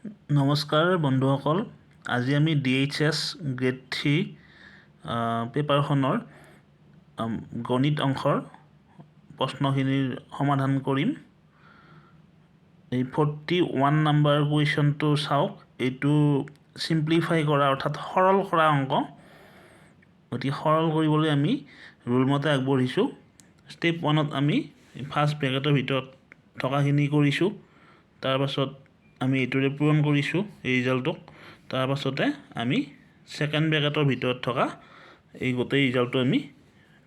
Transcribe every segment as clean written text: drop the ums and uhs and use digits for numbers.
নমস্কাৰ বন্ধুসকল, আজি আমি ডিএইচএছ গ্ৰেড 3 পেপাৰখনৰ গণিত অংশৰ প্ৰশ্নখিনিৰ সমাধান কৰিম। এই 41 নাম্বাৰ কুৱেশ্যনটো চাওক। এইটো চিম্প্লিফাই কৰা, অৰ্থাৎ সৰল কৰা অংক। গতিকে সৰল কৰিবলৈ আমি ৰুল মতে আগবাঢ়িছোঁ। ষ্টেপ 1ত আমি ফাৰ্ষ্ট ব্ৰেকেটৰ ভিতৰত থকাখিনি কৰিছোঁ। তাৰপাছত আমি এইটোৰে পূৰণ কৰিছোঁ এই ৰিজাল্টটোক। তাৰপাছতে আমি ছেকেণ্ড ব্ৰেকেটৰ ভিতৰত থকা এই গোটেই ৰিজাল্টটো আমি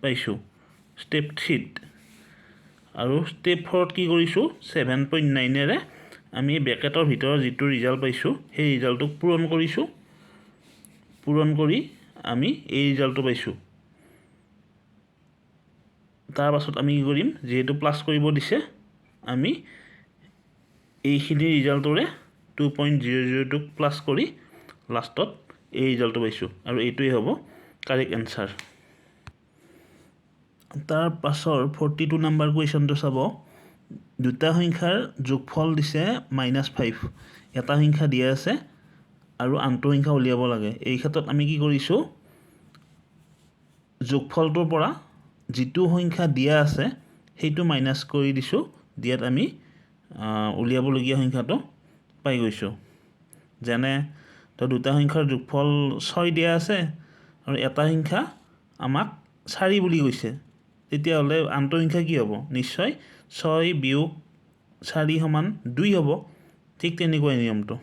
পাইছোঁ ষ্টেপ 3ত। আৰু ষ্টেপ 4ত কি কৰিছোঁ? 7.9ৰে আমি ব্ৰেকেটৰ ভিতৰত যিটো ৰিজাল্ট পাইছোঁ, সেই ৰিজাল্টটোক পূৰণ কৰিছোঁ। পূৰণ কৰি আমি এই ৰিজাল্টটো পাইছোঁ। তাৰপাছত আমি কি কৰিম? যিহেতু প্লাছ কৰিব দিছে, আমি এইখিনি ৰিজাল্টটোৰে 2.002ক প্লাছ কৰি লাষ্টত এই ৰিজাল্টটো পাইছোঁ আৰু এইটোৱেই হ'ব কাৰেক্ট এনচাৰ। তাৰ পাছৰ 42 নাম্বাৰ কুৱেশ্যনটো চাব। দুটা সংখ্যাৰ যোগফল দিছে -5, এটা সংখ্যা দিয়া আছে আৰু আনটো সংখ্যা উলিয়াব লাগে। এই ক্ষেত্ৰত আমি কি কৰিছোঁ? যোগফলটোৰ পৰা যিটো সংখ্যা দিয়া আছে, সেইটো মাইনাছ কৰি দিছোঁ। দিয়াত আমি উলিয়াবলগীয়া সংখ্যাটো পাই গৈছোঁ। যেনে তো দুটা সংখ্যাৰ যোগফল 6 দিয়া আছে আৰু এটা সংখ্যা আমাক 4 বুলি কৈছে, তেতিয়াহ'লে আনটো সংখ্যা কি হ'ব? নিশ্চয় 6 বিয়োগ 4 সমান 2 হ'ব। ঠিক তেনেকুৱাই নিয়মটো।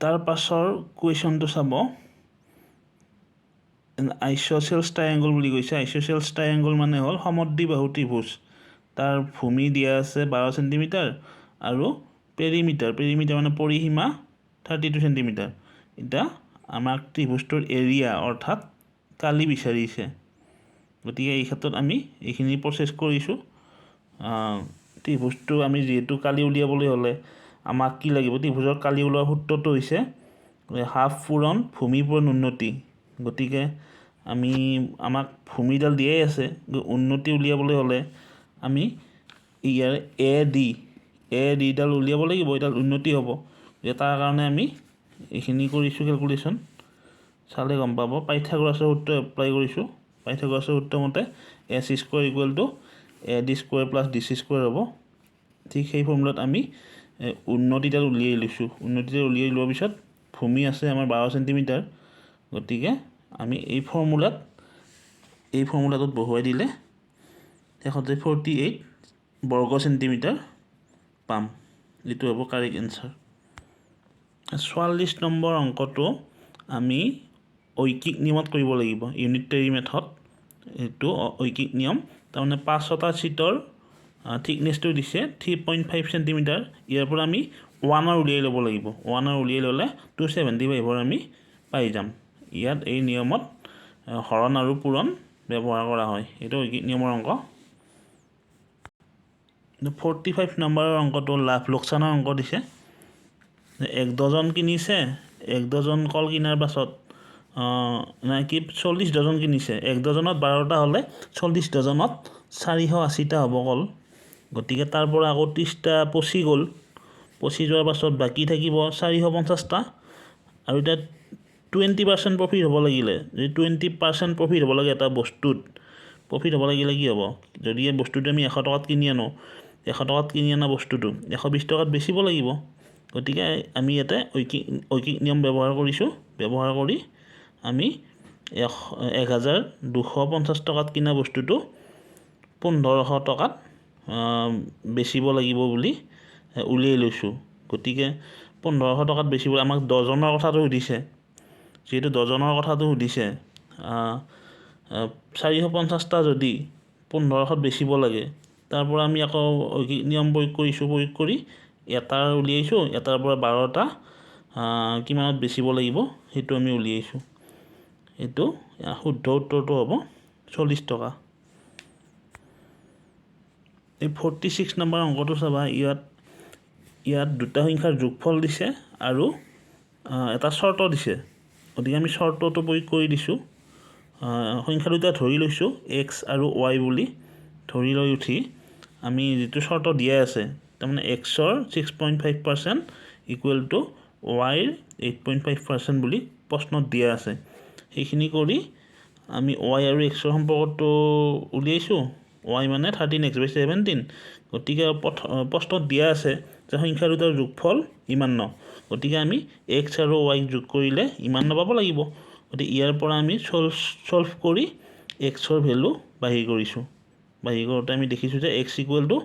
তাৰ পাছৰ কুৱেশ্যনটো চাব। আইচ'চেলছ ট্ৰাইএংগল বুলি কৈছে। আইচ'চেলছ ট্ৰাইএংগল মানে হ'ল সমদ্বিবাহু ত্ৰিভুজ। তাৰ ভূমি দিয়া আছে 12 চেণ্টিমিটাৰ আৰু পেৰিমিটাৰ, পেৰিমিটাৰ মানে পৰিসীমা, 32 চেণ্টিমিটাৰ। এতিয়া আমাক ত্ৰিভুজটোৰ এৰিয়া, অৰ্থাৎ কালি বিচাৰিছে। গতিকে এই ক্ষেত্ৰত আমি এইখিনি প্ৰচেছ কৰিছোঁ। ত্ৰিভুজটো আমি যিহেতু কালি উলিয়াবলৈ হ'লে আমাক কি লাগিব? ত্ৰিভুজৰ কালি ওলোৱাৰ সূত্ৰটো হৈছে হাফ পূৰণ ভূমি পূৰণ উন্নতি। গতিকে আমাক ভূমিডাল দিয়াই আছে। উন্নতি উলিয়াবলৈ হ'লে আমি ইয়াৰ এ ডিডাল উলিয়াব লাগিব। এইডাল উন্নতি হ'ব। গতিকে তাৰ কাৰণে আমি এইখিনি কৰিছোঁ। কেলকুলেশ্যন চালে গম পাব। পাইথাগোৰাছৰ সূত্ৰ এপ্লাই কৰিছোঁ। পাইথাগোৰাছৰ সূত্ৰ মতে S square equal to AD square plus DC square হ'ব। ঠিক সেই ফৰ্মুলাত আমি উন্নতিডাল উলিয়াই লৈছোঁ। উন্নতিডাল উলিয়াই লোৱাৰ পিছত ভূমি আছে আমাৰ 12 চেণ্টিমিটাৰ। গতিকে আমি এই ফৰ্মুলাটোত বহুৱাই দিলে শেষতে 48 বৰ্গ চেণ্টিমিটাৰ পাম। এইটো হ'ব কাৰেক্ট এনচাৰ। 44 নম্বৰ অংকটো আমি ঐকিক নিয়মত কৰিব লাগিব, ইউনিটেৰী মেথড। এইটো ঐকিক নিয়ম। তাৰমানে পাঁচটা চিটৰ থিকনেছটো দিছে 3.5 চেণ্টিমিটাৰ। ইয়াৰ পৰা আমি 1 আৰ উলিয়াই ল'ব লাগিব। 1 আৰ উলিয়াই ল'লে 275ৰ আমি পাই যাম। ইয়াত এই নিয়মত হৰণ আৰু পূৰণ ব্যৱহাৰ কৰা হয়। এইটো ঐকিক নিয়মৰ অংক। 45 নম্বৰৰ অংকটো লাভ লোকচানৰ অংক দিছে। 1 ডজন কিনিছে। 1 ডজন কল কিনাৰ পাছত, নাই কি, 40 ডজন কিনিছে। 1 ডজনত 12টা হ'লে 40 ডজনত 480টা হ'ব কল। গতিকে তাৰ পৰা আকৌ 30টা পচি গ'ল। পচি যোৱাৰ পাছত বাকী থাকিব 450টা। আৰু এতিয়া 20% প্ৰফিট হ'ব লাগিলে, যদি 20% প্ৰফিট হ'ব লাগে, এটা বস্তুত প্ৰফিট হ'ব লাগিলে কি হ'ব? যদি এই বস্তুটো আমি 100 টকাত কিনি আনো, 100 টকাত কিনি অনা বস্তুটো 120 টকাত বেচিব লাগিব। গতিকে আমি ইয়াতে ঐকিক নিয়ম ব্যৱহাৰ কৰিছোঁ। ব্যৱহাৰ কৰি আমি 1250 টকাত কিনা বস্তুটো 1500 টকাত বেচিব লাগিব বুলি উলিয়াই লৈছোঁ। গতিকে 1500 টকাত বেচিবলৈ আমাক ডজনৰ কথাটো সুধিছে। যিহেতু ডজনৰ কথাটো সুধিছে, 450টা যদি 1500ত বেচিব লাগে, তাৰ পৰা আমি আকৌ ঐকিক নিয়ম প্ৰয়োগ কৰিছোঁ। প্ৰয়োগ কৰি এটাৰ উলিয়াইছোঁ। এটাৰ পৰা 12টা কিমানত বেচিব লাগিব, সেইটো আমি উলিয়াইছোঁ। এইটো শুদ্ধ উত্তৰটো হ'ব 40 টকা। এই 46 নম্বৰ অংকটো চাবা। ইয়াত দুটা সংখ্যাৰ যোগফল দিছে আৰু এটা চৰ্ত দিছে। গতিকে আমি চৰ্তটো প্ৰয়োগ কৰি দিছোঁ। সংখ্যা দুটা ধৰি লৈছোঁ, এক্স আৰু ৱাই বুলি ধৰি লৈ উঠি আমি যিটো চৰ্ত দিয়া আছে তাৰমানে এক্সৰ 6.5% ইকুৱেল টু ৱাইৰ 8.5% বুলি প্ৰশ্নত দিয়া আছে। সেইখিনি কৰি আমি ৱাই আৰু এক্সৰ সম্পৰ্কটো উলিয়াইছোঁ। ৱাই মানে 13x/17। গতিকে প্ৰশ্নত দিয়া আছে যে সংখ্যা দুটাৰ যোগফল ইমান ন, গতিকে আমি এক্স আৰু ৱাইক যোগ কৰিলে ইমান পাব লাগিব। গতিকে ইয়াৰ পৰা আমি ছল্ভ কৰি এক্সৰ ভেলু বাহিৰ কৰিছোঁ। বাহিৰ কৰোঁতে আমি দেখিছোঁ যে এক্স ইকুৱেল টু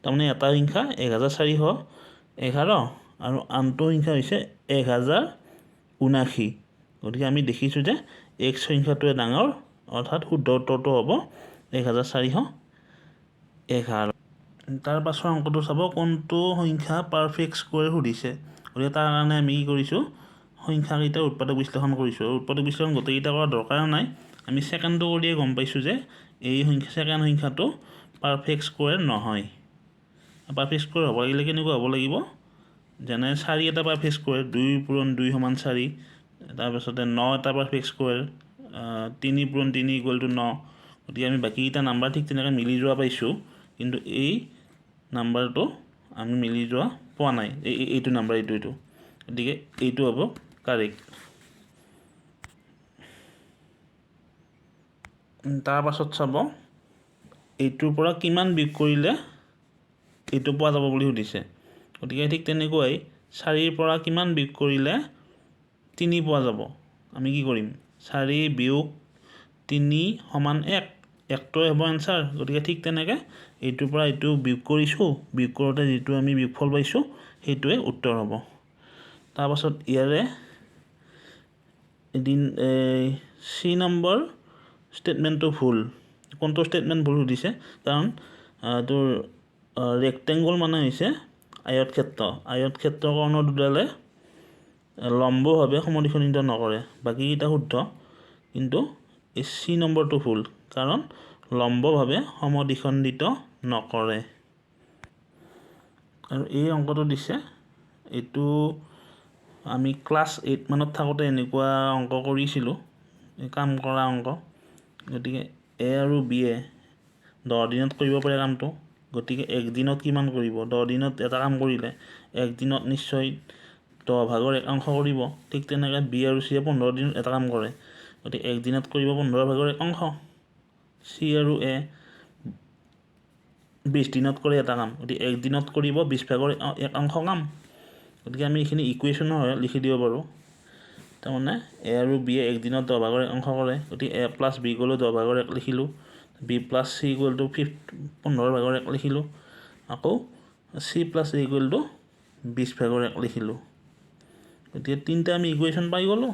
তাৰমানে এটা সংখ্যা 1411 আৰু আনটো সংখ্যা হৈছে 1079। গতিকে আমি দেখিছোঁ যে এক্স সংখ্যাটোৱে ডাঙৰ, অৰ্থাৎ শুদ্ধ উত্তৰটো হ'ব 1411। তাৰ পাছৰ অংকটো চাব, কোনটো সংখ্যা পাৰফেক্ট স্কুৱেৰ সুধিছে। গতিকে তাৰ কাৰণে আমি কি কৰিছোঁ, সংখ্যাকেইটাৰ উৎপাদক বিশ্লেষণ কৰিছোঁ। আৰু উৎপাদক বিশ্লেষণ গোটেইকেইটা কৰাৰ দৰকাৰ নাই, আমি ছেকেণ্ডটো কৰিয়ে গম পাইছোঁ যে এই সংখ্যা ছেকেণ্ড সংখ্যাটো পাৰফেক্ট স্কুৱেৰ নহয়। পাৰফেক্ট স্কুৱেৰ হ'ব লাগিলে কেনেকুৱা হ'ব লাগিব, যেনে 4 এটা পাৰফেক্ট স্কুৱেৰ, 2 পূৰণ 2 সমান 4, তাৰপাছতে 9 এটা পাৰফেক্ট স্কুৱেৰ, 3 পূৰণ 3 ইকুৱেল টু 9। গতিকে আমি বাকীকেইটা নাম্বাৰ ঠিক তেনেকৈ মিলি যোৱা পাইছোঁ, কিন্তু এই নাম্বাৰটো আমি মিলি যোৱা পোৱা নাই, এইটো নাম্বাৰ এইটো এইটো। গতিকে এইটো হ'ব কাৰেক্ট। তাৰপাছত চাব, এইটোৰ পৰা কিমান বিয়োগ কৰিলে এইটো পোৱা যাব বুলি সুধিছে। গতিকে ঠিক তেনেকুৱাই 4ৰ পৰা কিমান বিয়োগ কৰিলে 3 পোৱা যাব। আমি কি কৰিম, 4 বিয়োগ 3 সমান 1, একটোৱে হ'ব এনচাৰ। গতিকে ঠিক তেনেকৈ এইটোৰ পৰা এইটো বিয়োগ কৰিছোঁ, বিয়োগ কৰোঁতে যিটো আমি বিয়োগফল পাইছোঁ সেইটোৱে উত্তৰ হ'ব। তাৰপাছত ইয়াৰে এদিন চি নম্বৰ ষ্টেটমেণ্টটো ভুল। কোনটো ষ্টেটমেণ্ট ভুল সুধিছে, কাৰণ তোৰ ৰেক্টেংগল মানে হৈছে আয়তক্ষেত্ৰ, আয়তক্ষেত্ৰৰ কৰ্ণ দুডালে লম্বভাৱে সমদ্বিখণ্ডিত নকৰে। বাকীকেইটা শুদ্ধ, কিন্তু এই চি নম্বৰটো ভুল, কাৰণ লম্বভাৱে সমদ্বিখণ্ডিত নকৰে। আৰু এই অংকটো দিছে, এইটো আমি ক্লাছ 8 মানত থাকোঁতে এনেকুৱা অংক কৰিছিলোঁ, কাম কৰা অংক। গতিকে এ আৰু বি এ 10 দিনত কৰিব পাৰে কামটো, গতিকে একদিনত কিমান কৰিব, 10 দিনত এটা কাম কৰিলে একদিনত নিশ্চয় 10 ভাগৰ এক অংশ কৰিব। ঠিক তেনেকৈ বি আৰু চিয়ে 15 দিনত এটা কাম কৰে, গতিকে একদিনত কৰিব 15 ভাগৰ এক অংশ। চি আৰু এ 20 দিনত কৰে এটা কাম, গতিকে একদিনত কৰিব 20 ভাগৰ এক অংশ কাম। গতিকে আমি এইখিনি ইকুৱেশ্যনৰ সহায়ত লিখি দিব পাৰোঁ। তাৰমানে এ আৰু বি এ একদিনত 10 ভাগৰ এক অংশ কৰে, গতিকে এ প্লাছ বি গ'লেও 10 ভাগৰ এক লিখিলোঁ, B plus C equal to 15 ভাগৰ এক লিখিলোঁ, আকৌ C plus A equal to 20 ভাগৰ এক লিখিলোঁ। গতিকে তিনিটা আমি ইকুৱেশ্যন পাই গ'লোঁ।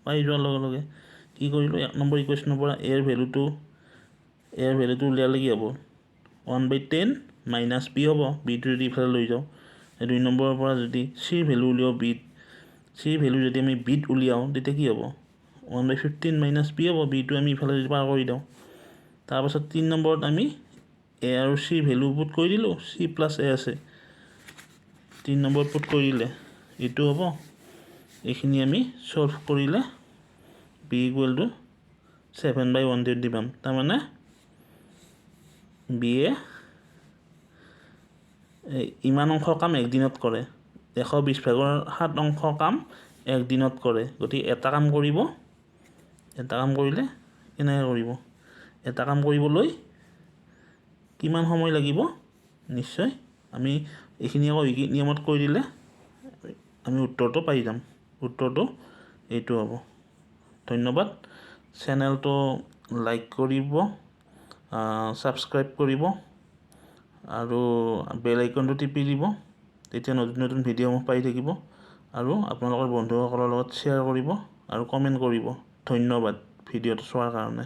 পাই যোৱাৰ লগে লগে কি কৰিলোঁ, 1 নম্বৰ ইকুৱেশ্যনৰ পৰা এৰ ভেলুটো উলিয়ালে কি হ'ব, 1/10 মাইনাছ বি হ'ব, বিটো যদি ইফালে লৈ যাওঁ। 2 নম্বৰৰ পৰা যদি চিৰ ভেলু উলিয়াওঁ বিত, চিৰ ভেলু যদি আমি বিত উলিয়াওঁ তেতিয়া কি হ'ব, 1/15 মাইনাছ বি হ'ব, বিটো আমি ইফালে যদি পাৰ কৰি দিওঁ। তাৰপাছত 3 নম্বৰত আমি এ আৰু চিৰ ভেলু পুট কৰি দিলোঁ, চি প্লাছ এ আছে, 3 নম্বৰত পুট কৰি দিলে এইটো হ'ব। এইখিনি আমি ছল্ভ কৰিলে বি ইকুৱেল টু 7/120 পাম। তাৰমানে বি এ ইমান অংশ কাম একদিনত কৰে, 120 ভাগৰ 7 অংশ কাম একদিনত কৰে। গতিকে এটা কাম কৰিব, এটা কাম কৰিলে কেনেকৈ কৰিব, এটা কাম কৰিবলৈ কিমান সময় লাগিব, নিশ্চয় আমি এইখিনি আকৌ নিয়মত কৰি দিলে আমি উত্তৰটো পাই যাম। উত্তৰটো এইটো হ'ব। ধন্যবাদ। চেনেলটো লাইক কৰিব, ছাবস্ক্ৰাইব কৰিব আৰু বেল আইকনটো টিপি দিব, তেতিয়া নতুন নতুন ভিডিঅ'সমূহ পাই থাকিব। আৰু আপোনালোকৰ বন্ধুসকলৰ লগত শ্বেয়াৰ কৰিব আৰু কমেণ্ট কৰিব। ধন্যবাদ ভিডিঅ'টো চোৱাৰ কাৰণে।